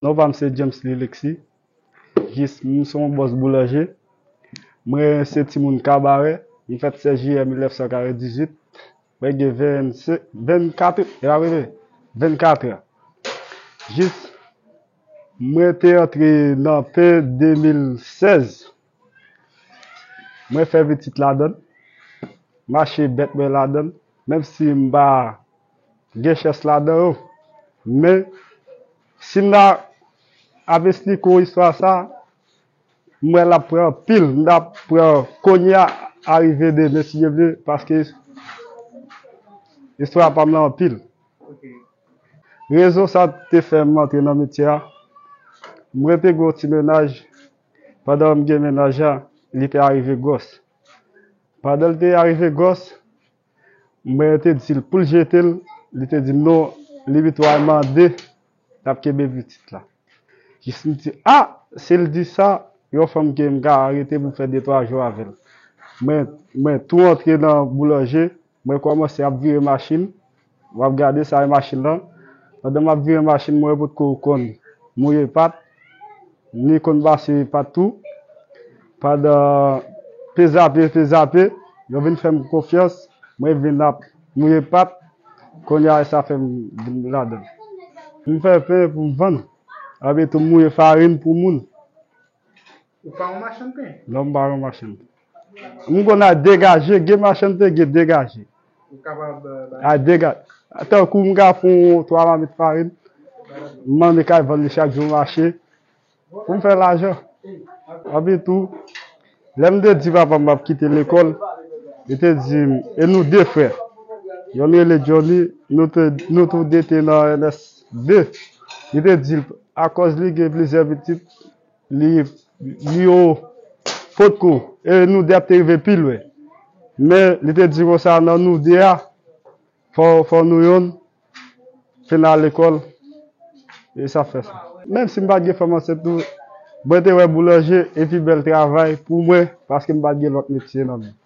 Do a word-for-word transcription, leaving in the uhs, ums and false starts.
Non pa m se James Lilexi. Jis, m se yon bòs boulanje. Mwen se timoun Kabarè. M fèt sèz jiyè mil nèf san karanndizuit. Mwen gen vennsenk, vennkat, e pa vre, vennkat an. Jis, mwen te antre nan pen de mil sèz. Mwen fè pitit ladan l. Mache bèt mwen ladan l. Menm si m pa gen chans ladan yo. Men, si m ta ap esplike w istwa sa, m wè l ap pran anpil. M t ap pran kounye a, arive demen, si Dye vle, paske istwa pa m lan anpil. Rezon sa te fè m antre nan metye a, mwen te gen yon ti mennaj. Pandan m gen mennaj la, li te arive gwòs. Pandan l te arive gwòs, mwen te di l pou l jete l, li te di m non, li pito al mande l ap kenbe pitit la. Jis m di, a, si l di sa, yon fanm ke m ka rete pou m fè de twa jou avè l. Mwen, mwen tou antre nan boulanje, mwen kòmanse ap vire machin, w ap gade sa e machin lan. Pandan m ap vire machin, mwen potko konn mouye pat, ni konn pase pat tou. Pandan pezape, pezape, yo vin fè m konfyans, mwen vin ap mouye pat, kounye a sa fè m vin ladan l. M fè pen pou m vann, anpi tou m mouye farin pou moun. Ou pa yon machann pen? Non, m pa yon machann pen. M konn al degaje, gen machann pen, gen degaje. Ou kapab, euh, bay al degaje. Tankou m ka fè yon twa mamit farin, m mande k al vann li chak jou mache, pou m fè lajan. Anpi tou, lè m te di papa m m ap kite lekòl, li te di m, e nou de frè. Yonn rele Johnny, nou te, nou tou de te nan N S de. Li te di l, akòz li gen plizyè pitit, li, li yo potko, e nou de ap te rive pi lwen. Men, li te di konsa, nan nou de a, fò, fò nou yonn fin al lekòl, e sa fè sa. Menm si m pa t gen fanm ansent tou, mwen te wè boulanje e pi bèl travay pou mwen, paske m pa t gen lòt metye nan men.